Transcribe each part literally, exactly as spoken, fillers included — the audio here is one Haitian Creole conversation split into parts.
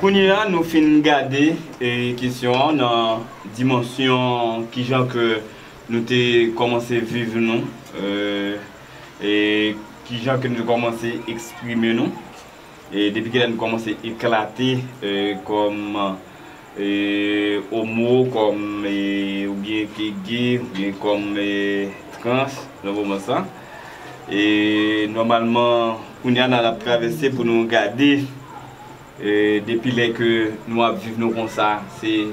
Kounye a, nou fin gade, e, kesyon an nan dimansyon kijan ke nou te kòmanse viv nou, e, e kijan ke nou te kòmanse eksprime nou, e depi kilè nou kòmanse eklate, e, kòm, e, omo, kòm, e, oubyen ke ge, oubyen kòm, e, trans, nan moman sa. E nòmalman, kounye a, n ap travèse pou nou gade E, depi lè ke nou ap viv nou konsa, se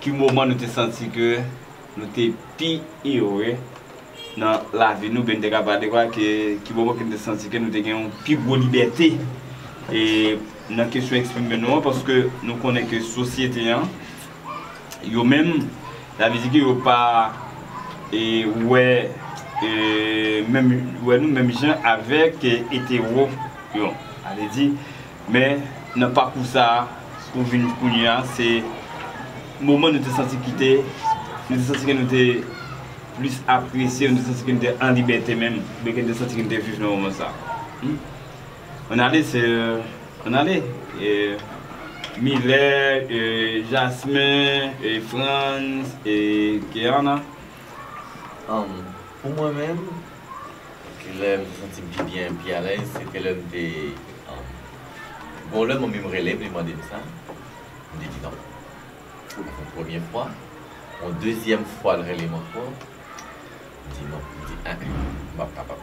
ki moman nou te santi ke nou te pi ere nan lavi nou, ben, nou te ka pale kwa ke ki moman ke nou te santi ke nou te gen yon pi gwo libète, e, nan kesyon eksprime nou an, paske nou konnen ke sosyete an, yo menm, sa vle di ke yo pa, e, wè, e, menm, wè nou menm jan avèk, e, etero yo. Sa vle di, men nan pakou sa a, pou vin kounye a, se moman nou te santi ki te, nou te santi ke nou te plis apresye, nou te santi ke nou te an libète menm, oubyen ke nou te santi ke nou te viv nan moman sa a. Hmm? On ale, se, on ale. E, Miller, e, Jasmin, e, Frantz, e, Keana. Um, pou mwen menm, lè m te santi m pi byen, pi alèz, se te lè m te, um, bon, lè manmi m rele m, li mande m sa, m te di non. Sa se yon premye fwa. Yon dezyèm fwa, l rele m ankò. M di non. M di, ah, m p ap kapab.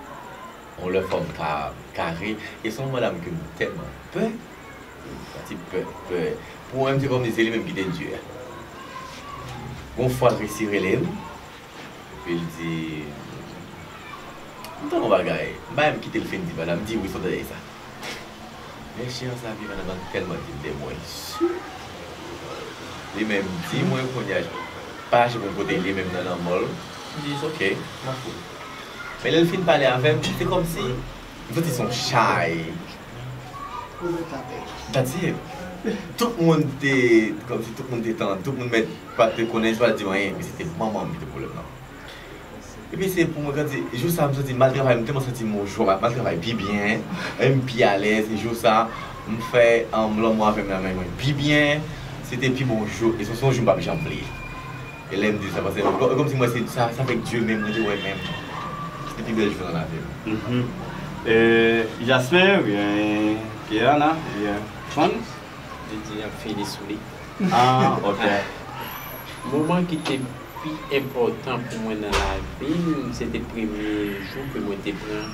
Yon lòt fwa, m pa kare. E se yon madam ke m tèlman pè. M santi pè, pè. Pou mwen, m te kòm se li menm ki te Dye a. Yon fwa, l resi rele m. Epi l di, m tande yon bagay. M pa menm kite l fin di, madam, m di, wi, se w tande sa. Men chen an sa vin nan m tèlman di m de mwen si. Li menm di mwen kounye a, pa chache pou m kote li menm nan lanmò l. M di, it's ok, m ap fou. Men lè l fin pale avè m, se kòmsi m santi se yon chay. That's it. Tout moun te, kòmsi tout moun te tan, tout moun mèt pa te konnen, pa t di anyen, men se te manman m ki te pwoblèm nan. Epi se pou mwen, kòmsi, jou sa, m santi m al travay, m tèlman santi m yon jwa, m al travay pi byen, e m pi alèz, e jou sa, m fè, um, lanmou avè m nan men mwen pi byen, se te pi bon jou, e se yon jou m p ap janm bliye. E lè m di sa, paske kò-, kòmsi mwen se sa, se avèk Dye menm, mwen te wè menm. Se te pi bèl jou nan lavi m. Mhm. E, Jasmin, oubyen Keana, oubyen Frantz? Didi ap fini sou li. Ah, ok. Moman ki te pi enpòtan pou mwen nan lavi m, se te premye jou ke mwen te pran,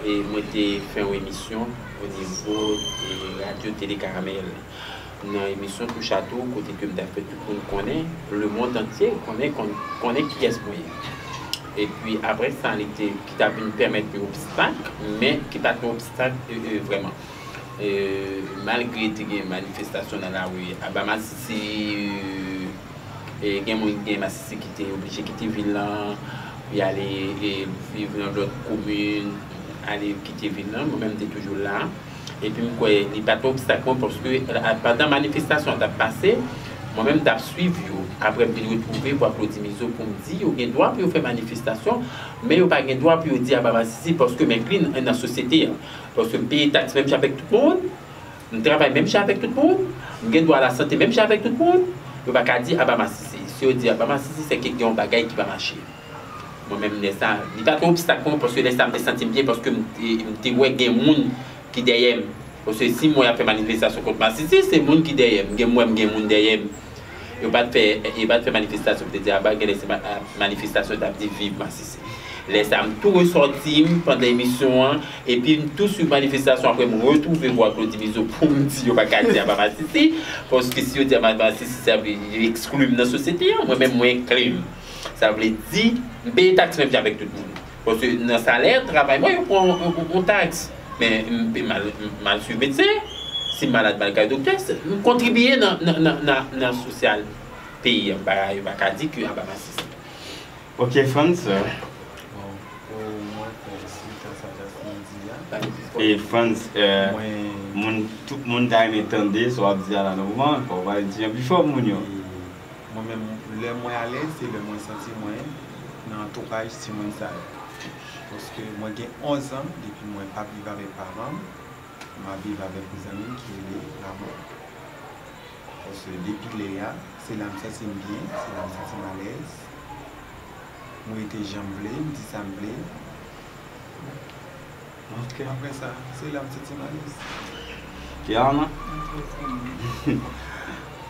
e mwen te fè yon emisyon o nivo, e, radyo Tele Karamèl. Nan emisyon Touche à Tout, kote ke m t ap fè tout moun konnen, lemond antye konnen, kon-, konnen kiyès mwen ye. Epi apre sa, li te, ki t ap vin pèmèt yon obstak, men ki pa t yon obstak, e, e, vrèman. E, malgre te gen manifestasyon nan lari, Aba Masisi, e, gen moun ki gen Masisi ki te oblije kite vil lan, pou y ale, e, viv nan lòt komin, ale kite vil lan, mwen menm m te toujou la. Epi m kwè li pa t obstak mwen, paske, a, pandan manifestasyon an t ap pase, mwen menm m t ap swiv yo. Apre m vin retwouve vwa Claudy Mizo pou m di yo gen dwa pou yo fè manifestasyon, men yo pa gen dwa pou yo di Aba Masisi, paske m enkli nan, nan sosyete an. Paske m peye taks menm jan avèk tout moun, m travay menm jan avèk tout moun, m gen dwa lasante menm jan avèk tout moun. Yo pa ka di Aba Masisi. Si yo di Aba Masisi, se ke gen yon bagay ki pa mache. Mwen menm, lè sa, li pa t yon obstak pou mwen, paske lè sa, m te santi m byen, paske m te, m te wè gen moun ki dèyè m. Paske si mwen ap fè manifestasyon kont Masisi, se moun ki dèyè m. Gen, mwen, m gen moun dèyè m. Yo pa t fè, yo pa t fè manifestasyon pou te di Aba, genlè se ma-, a, manifestasyon t ap di viv Masisi. Lè sa, m tou resòti m pandan emisyon an, epi m tou swiv manifestasyon, apre m retwouve vwa Claudy Mizo pou m di yo pa ka di Aba Masisi, paske si yo di Aba Masisi, sa vle yo ekskli m nan sosyete an, mwen menm mwen enkli m. Sa vle di, m peye taks menm jan avèk tout moun. Paske nan salè travay mwen, yo pran yon, yon, yon taks. Men m, m al, m al swiv medsen, si m malad, m al kay doktè, se, m kontribiye nan, nan, nan, nan, nan sosyal peyi an. M pa, yo pa ka di ke Aba Masisi. Ok, Frantz. Bon, pou mwen, fè si tan sa Jasmine di a. E Frantz, euh, mwen, moun, tout moun ta renmen tande sa w ap di a la nan moman an, fò w pale ti jan pi fò pou moun yo. E mwen menm, lè mwen alèz, se lè mwen santi mwen nan antouraj timoun sa yo. Paske mwen gen onz an depi mwen p ap viv avèk paran m, m ap viv avèk yon zanmi m ki rele Ramon. Paske depi lè a, se la m santi m byen, se la m santi m alèz. M rete jan m vle, m di sa m vle. Ok. Apre sa, se la m santi m alèz. Kiana?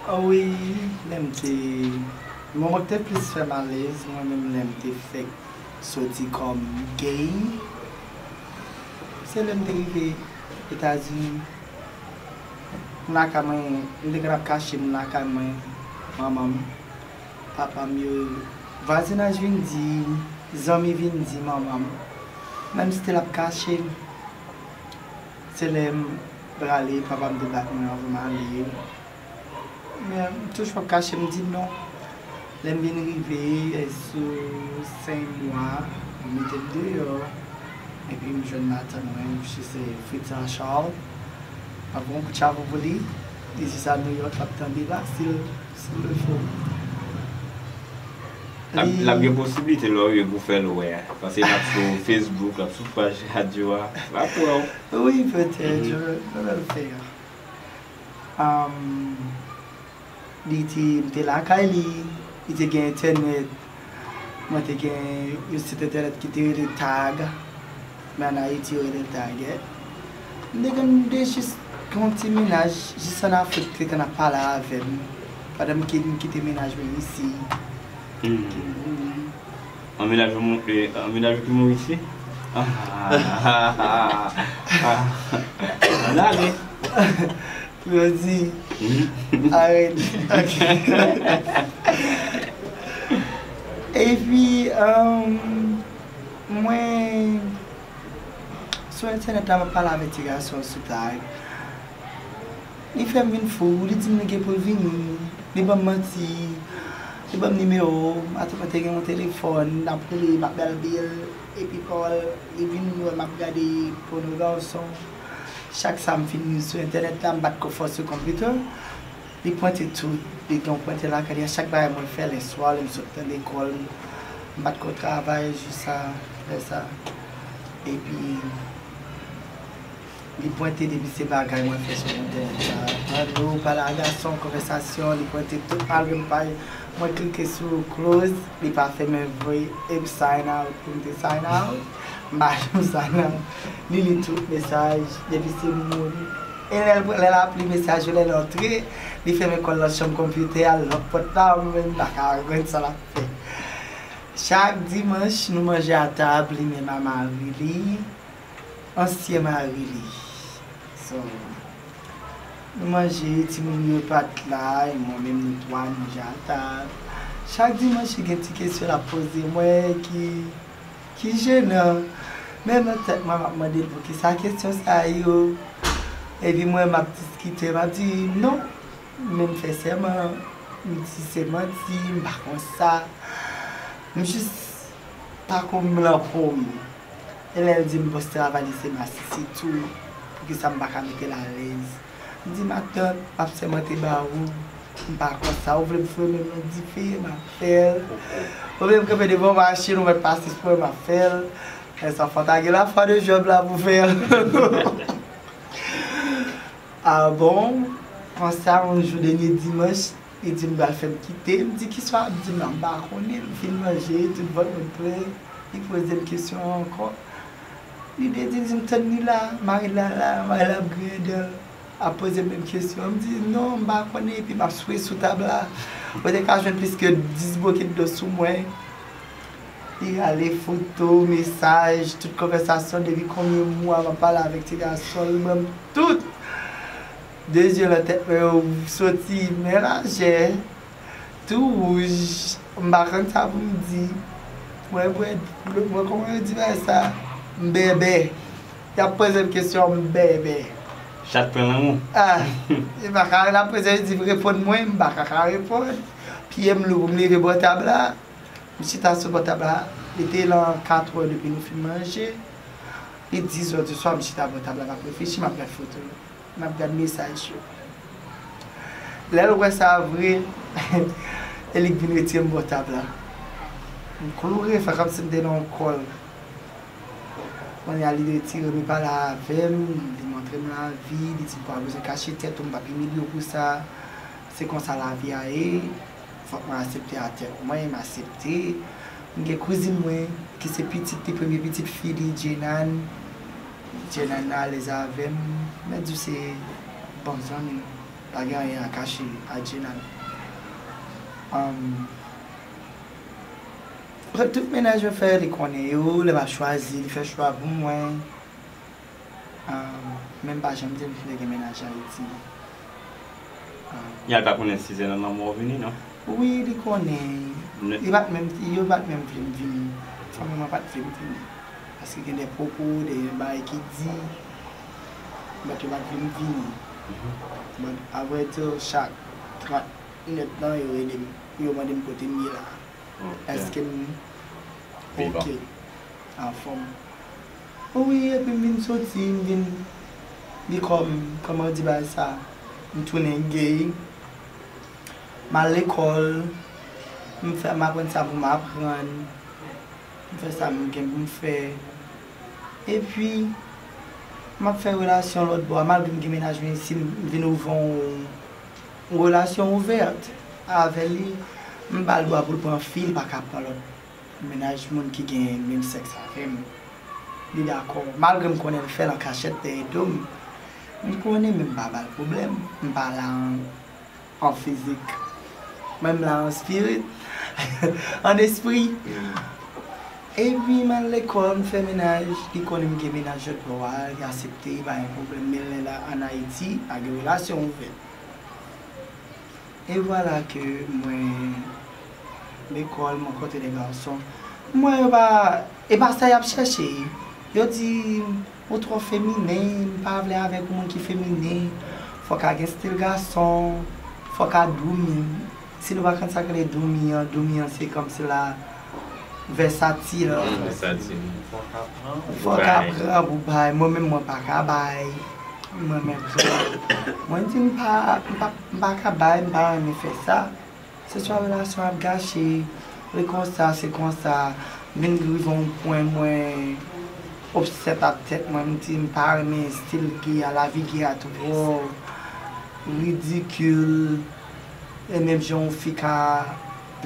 Ah wi, lè m te. Moman ki te plis fè m alèz, mwen menm lè m te fèk soti kòm gay, se lè m te rive Etazini. M lakay mwen, m te konn ap kache m lakay mwen, manman m, papa m yo, vwazinaj vin di, zanmi vin di manman m, menm si te l ap kache m. Se lè m prale, papa m te bat mwen anvan m ale. Men, m toujou ap kache, m di non. Lè m vin rive, sou senk mwa, yo mete m deyò. Epi m jwenn matant mwen, misye se Fritza Charles. M ap voye yon kout chapo pou li. Li se sa New York, l ap tande la, si l si l le fo. L ap l ap gen posiblite lè w rive pou w fè l wè. Paske l ap sou Facebook, l ap sou paj radyo a. L ap wè w. Wi, petèt, mwen menm fè a. Li te, m te lakay li, li te gen entènèt, mwen te gen yon sit entènèt ki te rele Tag, men ann Ayiti yo rele l Target. M te konn, m te jis gen yon ti mennaj, jis ann Afrik, ki te konn ap pale avè m, pandan m ki- m kite mennaj mwen isi. An mennaj ou mou- e, an mennaj ou ki mouri isi? Ann ale. Rosie, arete. Epi, um, mwen, sou entènèt la, m ap pale avèk ti gason sou Tag. Li fè m vin fou, li di m li gen pou l vini. Li ban m manti. Li ban m nimewo, matant mwen te gen yon telefòn, l ap rele, m ap bèl bil. Epi Paul, li vin wè m ap gade pòno gason. Chak sa m fin li sou entènèt la, m pa t ko fò sou konpitè. Li pwente tout, li gen yon pwentè lakay li, a chak bagay mwen fè lèswa, lè m sot nan lekòl, m pa t ko travay jis a lè sa. Epi, li pwente depi se bagay mwen fè sou entènèt la. Pòno, pale a gason, konvèsasyon, li pwente tout, malgre m pa, mwen klike sou close, li pa fèmen vre, epi sign out, pou m te sign out, m pa janm sign out. Li li tout mesaj, depi se moun. E lè l lè l ap li mesaj yo, lè l antre, li fèmen kò l nan chanm konpitè a, l lòk pòt la, mwen menm m pa ka konprann sa l ap fè. Chak dimanch, nou manje atab, li menm a mari li, ansyen mari li. So, nou manje, timoun yo pa t la, e mwen menm nou twa, nou manje atab. Chak dimanch, li gen ti kesyon l ap poze mwen ki ki jenan. Men nan tèt mwen, m ap mande l poukisa kesyon sa yo. Epi mwen, m ap diskite, m ap di non. Men m fè sèman, m di se manti, m pa konn sa. M jis pa konn blan po m. E lè l di m bòs travay li se masisi tou, poukisa m pa ka mete l alèz? M di matant, m ap sèmante ba ou, m pa konn sa, ou vle m foure men m nan dife, m ap fè l. Ou vle m kanpe devan yon machin, ou mèt pase sou mwen, m ap fè l. Men sa fò w ta gen lafwa de jwèb la pou fè l. Ah bon? Konsa, yon jou dènye dimanch, li di m pral fè m kite. M di kisa w ap di m la, m pa konnen. M fin manje, tout vant mwen plen. Li poze m kesyon ankò. Li te di, di m tann li la, mari l la la, mari l ap griyen dan l, ap poze m menm kesyon an. M di non, m pa konnen, epi m ap swe sou tab la. Ou te ka jwenn plis ke dis bokit dlo sou mwen. Li rale foto, mesaj, tout konvèsasyon depi konbyen mwa m ap pale avèk ti gason, li ban m tout. De zye nan tèt mwen yo soti men lajè, tou wouj, m pa konn sa pou m di. Mwen, mwen, mwen, kòman yo di bagay sa? M bèbè. Y ap poze m kesyon, m bèbè. Chat pran lanmou. Ah, e pa ka, l ap poze, li di reponn mwen, m pa ka ka reponn. Pye m lou pou m leve bò tab la. M chita sou bò tab la. Li te lan kat è depi nou fin manje. Li dis è di swa, m chita bò tab la, m ap reflechi, m ap gad foto yo. M ap gad mesaj yo. Lè l wè sa vre, e li k vin retire m bò tab la. M kloure fè kòmsi m te nan yon kòl. Kounye a, li retire m, li pale avè m, li montre m lavi, li di m pa bezwen kache tèt ou, m p ap imilye w pou sa. Se konsa lavi a ye. Fòk mwen aksepte a tèt mwen, m aksepte. M gen kouzin mwen ki se pitit li, premye pitit fi li, Jenan. Jenan alèz avè m. Mèt di w se bon zanmi m. Pa gen anyen a kache a Jenan. Anm, tout mennaj mwen fè, li konnen yo, lè m ap chwazi, li fè chwa pou mwen. Ah, men m pa janm di l li gen mennaj Ayiti. Ah. Yal pa konnen si se nan lanmou w vini, non? Wi, li konnen. Li pa t menm, yo pa t menm vle m vini. Fanmi mwen pa t vle m vini. Paske gen de pwopo, de bagay ki di, but yo pa t vle m vini. But, avrèdi, chak trant minit nan, yo rele m, yo mande m kote m ye la. Èske m oke, anfòm? Wi, epi m vin soti, m vin, li kòm, kòman yo di bagay sa? M tounen gay. M al lekòl, m fè, m aprann sa pou m aprann. M fè sa m gen pou m fè. Epi, m ap fè relasyon lòt bò a, malgre m gen mennaj mwen isi, m vin ouvè yon, yon relasyon ouvèt avè li. M ba l dwa pou l pran fi, li pa ka pran lòt mennaj moun ki gen menm sèks avè m. Li dakò, malgre m konnen l fè l an kachèt dèyè do m. M konnen, men m pa ba l pwoblèm. M pa la an, an fizik. Mwen, m la an spirit, an espri. Epi, m al lekòl, m fè mennaj, li konnen m gen mennaj lòt bò a, li aksepte, pa gen pwoblèm. Men lè la, ann Ayiti, pa gen relasyon ouvè. E vwala ke mwen lekòl, m rankontre de gason. Mwen, yo pa, e pa sa y ap chèche. Yo di, ou twò feminen, m pa vle avèk yon moun ki feminen. Fòk a gen stil gason, fòk a doumi. Si nou pa konn sa k rele doumi an, doumi an se kòmsi la vèsatil. Vèsatil. Fòk aprann pou bay. Mwen menm, mwen pa ka bay. Mwen menm, mwen di m pa, m pa, m pa ka bay, m pa renmen fè sa. Se swa relasyon ap gache, e konsa, se konsa. M vin rive yon pwen, mwen obsèt ak tèt mwen, m di m pa renmen stil gay a, lavi gay a twò ridikil. E menm jan yon fi ka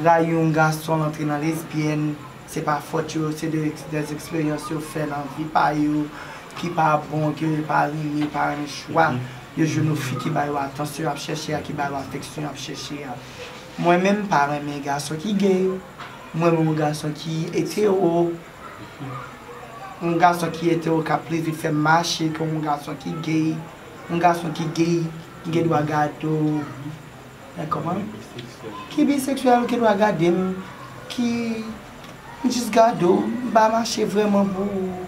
rayi yon gason, l antre nan lesbyèn, se pa fòt yo, se de, de eksperyans yo fè nan vi pa yo, ki pa bon, ke yo pa renmen, yo pa renmen chwa. Yo jwenn yon fi ki ba yo atansyon y ap chèche a, ki ba yo afeksyon y ap chèche a. Mwen menm, m pa renmen gason ki gay. Mwen renmen yon gason ki etero. Yon gason ki etero ka plis vit fè m mache ke yon gason ki gay. Yon gason ki gay, m gen dwa gade w. Mwen kòman? Ki biseksyèl, ou gen dwa gade m, ki m jis gade w, m pa mache vrèman pou ou.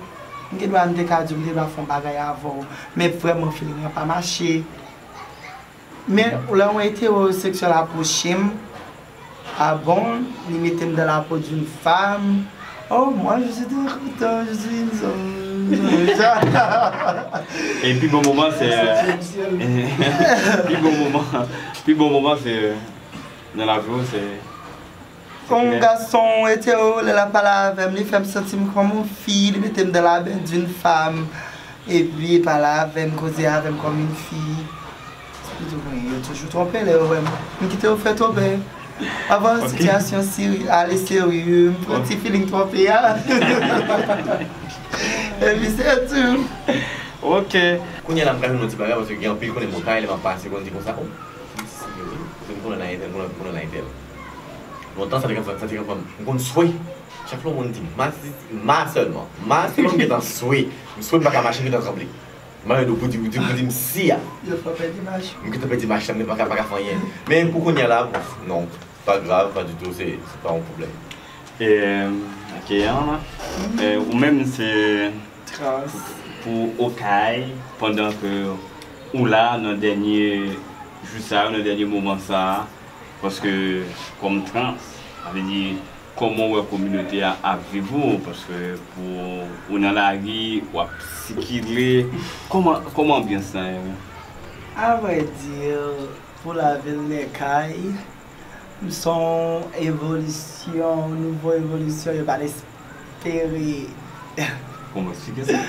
M gen dwa, m te ka di w, m te dwa fè yon bagay avè w, men vrèman feeling lan pa mache. Men lè yon etewoseksyèl apwoche m, ah bon, li mete m dans la peau d'une femme. Oh, moi, je suis très content, je suis une femme. E pi bon moman se, pi bon moman, pi bon moman se nan lavi w, se Yon gason etero, lè l ap pale avè m, li fè m santi m kòm yon fi, li mete m dans la peau d'une femme. Epi pale avè m, koze avè m kòm yon fi. Yo toujou twonpe lè yo wè m. M kite yo fè twonpe. Avan sitiyasyon seri-, ale serye, m pran ti feeling twonpe a. Epi se tou. Ok. Kounye a la, m ka jwenn yon ti bagay, paske gen anpil konnen mwen kay, lè m ap pase, konn di konsa, oh, si, wi, m konnen nan entèl, m konnen nan entèl. Lontan, sa te konn fè, sa te konn fè m, m konn swe. Chak lè yon moun di m, ma, ma sèlman, ma sèlman, m gentan swe. M swe, m pa ka mache, m gentan tranble. M pa gen dlo pou di, pou di, pou di m si a. Yo fè w pèdi mach. M gentan pèdi mach la, m pa ka, pa ka fè anyen. Men pou kounye a la, non, pa grav, pa ditou, se, se pa yon pwoblèm. E, ok, an, e, ou menm se Trans. Pou Okay, pandan ke ou la nan dènye jou sa yo, nan dènye moman sa a, paske kòm trans, sa vle di, kòman w wè kominote a ap viv ou, paske pou ou nan lari, w ap sikile, kòman, kòman anbyans lan ye? Avrèdi, pou lavil Okay, m se yon evolisyon, nouvo evolisyon, yo pa t espere. Kòman eksplike sa?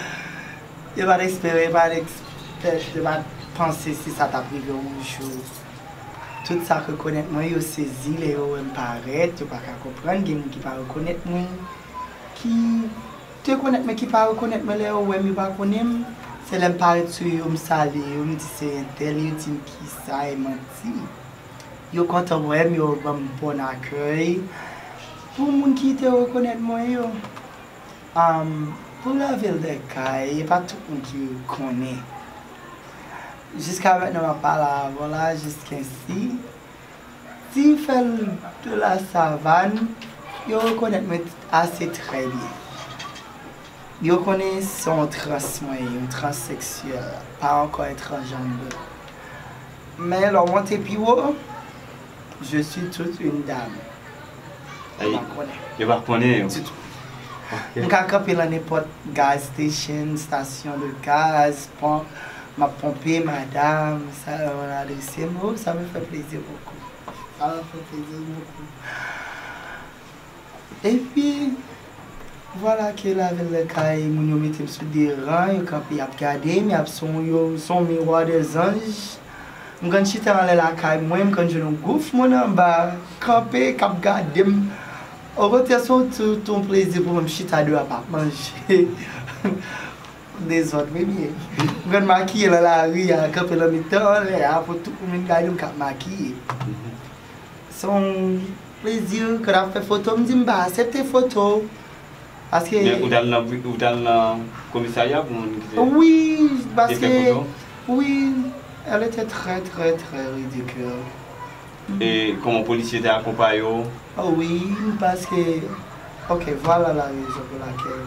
Yo pa t espere, yo pa t ekspèk, yo pa t panse si sa t ap rive yon jou. Tout sa k rekonèt mwen, yo sezi lè yo wè m parèt, yo pa ka konprann, gen moun ki pa rekonèt mwen, ki rekonèt mwen, ki pa rekonèt mwen, lè yo wè m, yo pa konnen m. Se lè m parèt sou yo, m salye yo, m di se entèl, yo di m kisa, e manti. Yo kontan wè m, yo ban m bon akèy. Pou moun ki te rekonèt mwen yo, um, pou lavil de Kay, e pa tout moun ki konnen. Jiska mentnan m ap pale avè w la, jiskensi, si fè l de la savann, yo rekonèt mwen ase trè byen. Yo konnen se yon trans mwen ye, yon transseksyèl, pa ankò yon transjandè. Men lè w monte pi wo, je suis toute une dame. Yo pa konnen. Yo pa konnen yo. Ditou. M ka kanpe nan nenpòt gas station, stasyon de gaz, pon, m ap ponpe, madam, sa yo adrese m. Oh, ça me fait plaisir beaucoup. Ça me fait plaisir beaucoup. Epi, vwala ke lavil de Kay, moun yo mete m sou de ran, yo kanpe, y ap gade m, y ap son yo, son miwa de zanj. M konn chita anlè lakay mwen, m konn jwenn yon gwo moun anba, kanpe, k ap gade m. Okontrè, se yon, tout yon plezi pou mwen, m chita deyò ap manje. Dezòd, wi, byen. M konn makiye nan lari a, kanpe nan mitan, anlè a, pou tout moun vin gade m k ap makiye. Se yon plezi, kan n ap fè foto, m di m pa aksepte foto. Paske Men ou t al nan, ou t al nan komisarya pou moun ki te Wi, te fè paske, foto? Wi, elle était très, très, très ridicule. E kòman polisye te akonpaye w? Oh, wi, paske, ok, vwala la rezon pou lakèl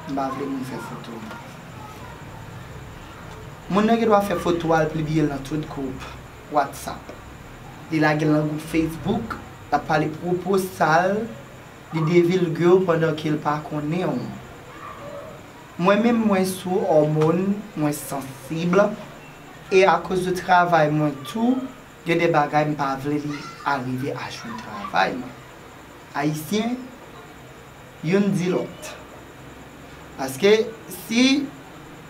m pa vle moun fè foto m. Moun nan gen dwa fè foto a, l pibliye l nan tout gwoup WhatsApp. Li lage l nan gwoup Facebook, l ap pale pwopo sal, li devilge w pandan ke l pa konnen w. Mwen menm, mwen sou òmòn, mwen sansib, e akoz de travay mwen tou, gen de bagay m pa vle li arive a jwenn travay mwen. Ayisyen, youn di lòt. Paske si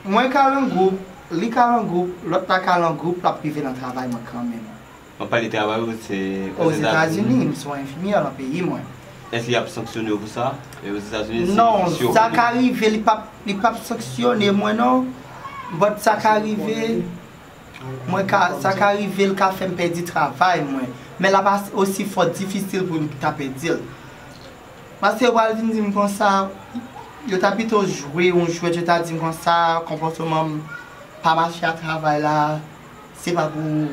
mwen ka nan gwoup, li ka nan gwoup, lòt la ka nan gwoup, l ap rive nan travay mwen kanmenm. Mwen pale travay ou, se Ozetazini, m se yon enfimyè nan peyi mwen. Èske y ap sanksyone w pou sa? E Ozetazini, si, Non, si yo sa ka rive, li p ap, li p ap sanksyone mwen non. But sa ka rive, mwen ka, sa ka rive, l ka fè m pèdi travay mwen. Men l ap as-, osi fò difisil pou m ta pèdi l. Paske yo pral vin di m konsa, yo ta pito jwe yon jwèt, yo ta di m konsa, konpòteman m pa mache a travay la, se pa pou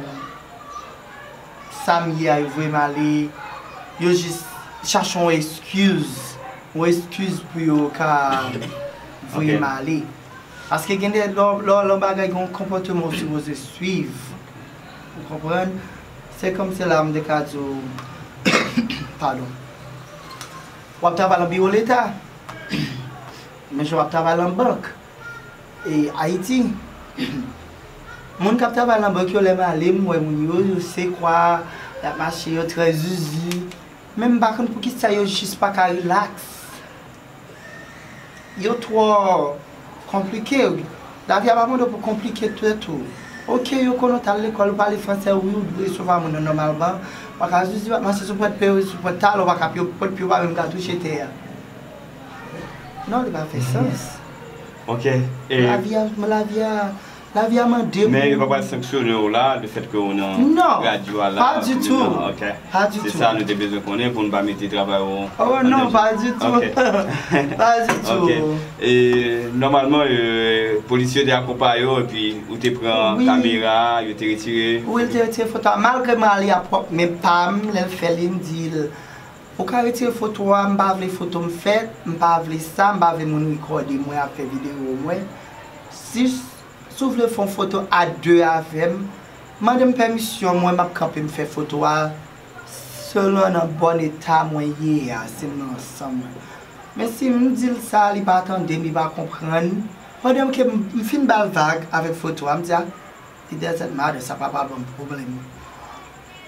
sa m ye a, yo voye m ale. Yo jis chache yon eskiz, yon eskiz pou yo ka voye m ale. Paske gen de, lè, lè, lè yon bagay gen yon konpòteman ou sipoze swiv. Ou konprann? Se kòmsi la m te ka di w, padon. W ap travay nan biwo leta. Men jan w ap travay nan bank. E Ayiti, moun k ap travay nan bank yo, lè m ale, m wè moun yo, yo se kwa, y ap mache, yo trè zuzu. Men m pa konn poukisa yo jis pa ka rilaks. Yo twò konplike, wi. Lavi a pa mande w pou w konplike tèt ou. Ok, yo konnen w t al lekòl, ou pale fransè, wi, ou dwe resevwa moun nan nòmalman. W pa ka zuzu, w ap mache sou pwent pye w, sou pwent talon, w pa ka pye, pwent pye w pa menm ka touche tè a. Non, li pa fè sans. Ok. E Lavi a, lavi a, lavi a mande pou Men yo pa pral sanksyone w la, lefètke w nan radyo a la, Non, pa ditou. Ok. Pa ditou. Se sa nou te bezwen konnen pou n pa mete travay ou Oh, non, pa ditou. Ok. Pa ditou. Ok. E nòmalman, e, polisye yo te akonpaye w, epi ou te pran Wi. kamera, yo te retire Wi, l te retire foto a. Malgre m ale a pwòp men pa m, lè l fè li, m di l, ou ka retire foto a, m pa vle foto m fèt, m pa vle sa, m pa vle moun rekòde mwen ap fè videyo mwen. Si, si w vle fè yon foto a de avè m, mande m pèmisyon, mwen m ap kanpe m fè foto a selon nan bòn eta mwen ye a, si m nan ansanm mwen. Men si m di l sa, li pa tande m, li pa konprann. Pandan ke m, m fin ba l vag avèk foto a, m di a, it doesn't matter, sa pa pral ban m pwoblèm.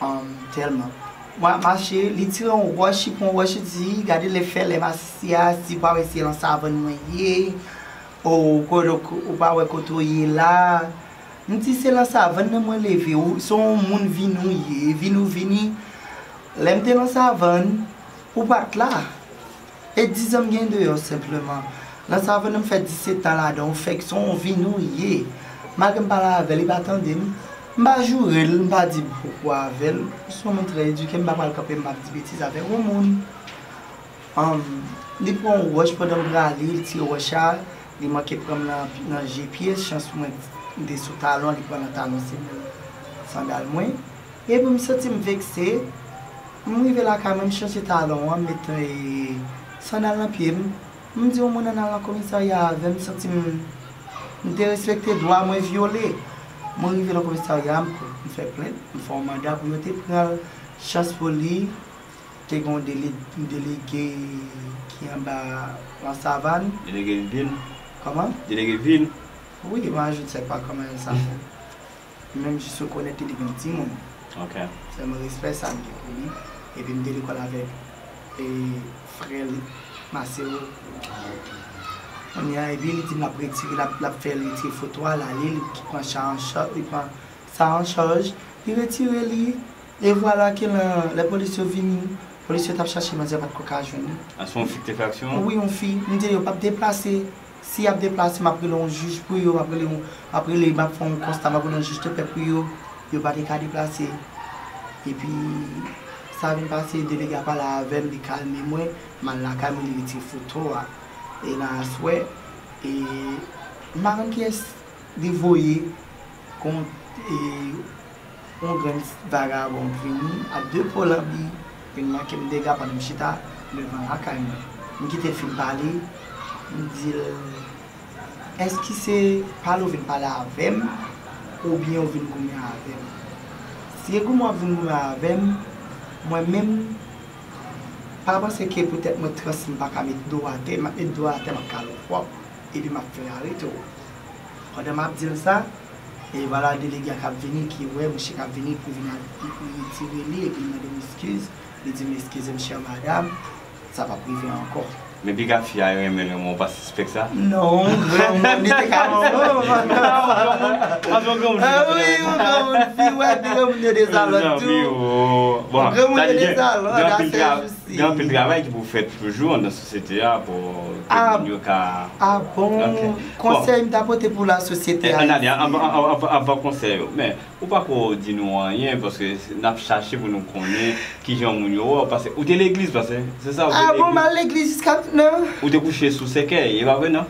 Um, tèlman. Mwen ap mache, li tire yon wòch, li pran yon wòch, li di, gade lè fè, lè m asisi a, si w pa wè se nan savann mwen ye, ou, ou pa wè kote w ye la, M di se lan savann nan mwen leve, ou se yon moun vini w ye, vini w vini. Lè m te lan savann, ou pa t la. E dizan m gen deyò senpleman. Lan savann nan m fè disèt an ladan, ou fèk se yon vini w ye. Malgre m pale avè l, li pa tande m. M pa joure l, m pa di m poko avè l. Se yon moun trè edike, m pa pral kanpe m ap di betiz avèk yon moun. Anm, li pran yon wòch pandan m prale, li tire wòch la, li manke pran m nan, nan je pye, chans mwen m te sou talon, li pran nan talon semèl sandal mwen. Epi m santi m vekse, m rive lakay mwen, m chanje talon an, m met, e, sandal nan pye m. M di yon moun ann al nan komisarya avè m, m santi m, m derespekte dwa mwen vyole. Mwen rive nan komisarya, m, m fè plent, m fè yon manda pou yo te pran l. Chans pou li, te gen yon dele-, yon delege ki anba Lan Savann. Delege vil? Kòman? Delege vil? Wi, mwen, je ne sais pas comment elle s'appelle. Menm jis rekonèt li, li gen yon timoun. Ok. Sèlman respè sa m gen pou li. Epi m te lekòl avèk, e, frè li, Masero. Kounye a, epi li di m l ap retire, l ap, l ap fè retire foto a, l ale, li pran sa an chaj, li pran sa an chaj, li retire li. E vwala ke lè, lè polis yo vini, polis yo t ap chache manzè, pa t ko ka jwenn li. A, se yon fi k te fè aksyon an? Wi, yon fi. M di yo p ap deplase. Si y ap deplase, m ap rele yon jij pou yo, m ap rele yon, m ap rele, m ap fè yon konsta, m ap rele yon jij de pè pou yo, yo pa te ka deplase. Epi, sa vin pase, delege a pale avè m, li kalme mwen, m al lakay mwen, li retire foto a. E nan aswè, e, m pa konn kiyès li voye, kon, e, yon grenn vagabon vini ak de po lanbi, vin manke m dega pandan m chita devan lakay mwen. M kite l fin pale, m di l, èske se pale w vin pale avè m, oubyen w vin goumen avè m? Si e goumen w ap vin goumen avè m, mwen menm, pa panse ke poutèt mwen trans, m pa ka met do atè, m ap met do atè, m ap kale w pwòp, epi m ap fè arete w. Pandan m ap di l sa, e vwala delege a k ap vini, ki wè mouche k ap vini pou vin al, pou retire li, epi l mande m eskiz. Li di m, "Eskize m, chè madam, sa p ap rive ankò." Men piga fi a renmen l, renmen w pa sispèk sa? Non, granmoun, li te ka renmen w. Ah wi, yon granmoun fi, wè, granmoun yo dezalòt tou. Bon, granmoun yo dezalòt, gen anpil travay ki pou fèt toujou anndan sosyete a pou ke moun yo ka... Ah bon? Konsèy m ta pote pou lasosyete ayisyen. Ann ale, anvan, anvan, anvan konsèy yo. Men, ou pako di nou anyen, paske n ap chache pou nou konnen kijan moun yo wè w, paske ou te legliz, paske se sa ou te legliz. Ah bon, m al legliz jiska mentnan. Ou te kouche sou sèkèy, e pa vre, non?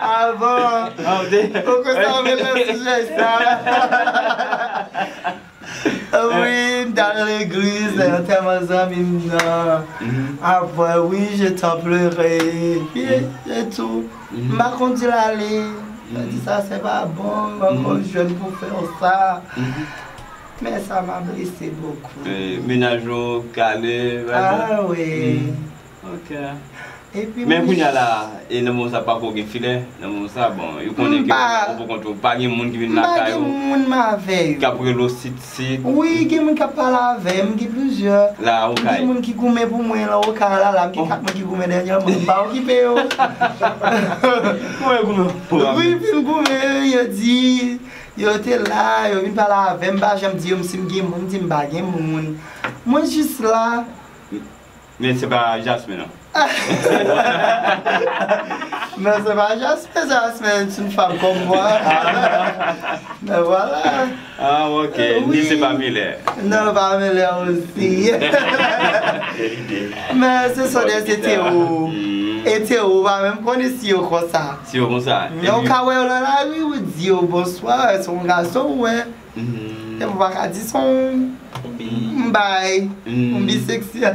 Ah bon? Ah, ou te... Ou konsa ou vin nan sijè sa. Wi, m t al legliz, antèman zanmi m nan. Apre, wi, je t'en pleurer. Pi, e tou. M pa konn di l ale. Sa di sa, se pa bon, m ankò jèn pou fè w sa. Men sa m'a blessé beaucoup. Mennaj ou kale, bagay sa? Ah wi. Ok. Epi men kounye a la, e nan moman sa pako gen filè, nan moman sa, bon, yo konnen ke ou pou kont ou, pa gen moun ki vin lakay ou, m pa gen moun m avè yo, k ap rele w sit sit. Wi, gen moun k ap pale avè m, gen plizyè. La, okay. Gen moun ki goumen pou mwen, la, okay, la, la, m gen kat moun ki goumen dènyèman, m pa okipe yo. Kouman yo goumen pou w? Wi, vin goumen, yo di, yo te la, yo vin pale avè m, m pa janm di yo, m, si m gen moun, m di m pa gen moun. Mwen jis la. Men se pa Jasmin, non. Non, se pa Jasmin, Jasmin, c'est une femme comme moi. Men vwala. Ah, ok. Ni se pa Miller. Non, pa Miller osi. Men se sou de se Théo. E Théo pa menm konnen si yo konsa. Si yo konsa. Men ou ka wè yo nan lari, ou di yo bonswa, se yon gason ou wè. Epi ou pa ka di se yon, yon bi, m bay, yon bi seksi.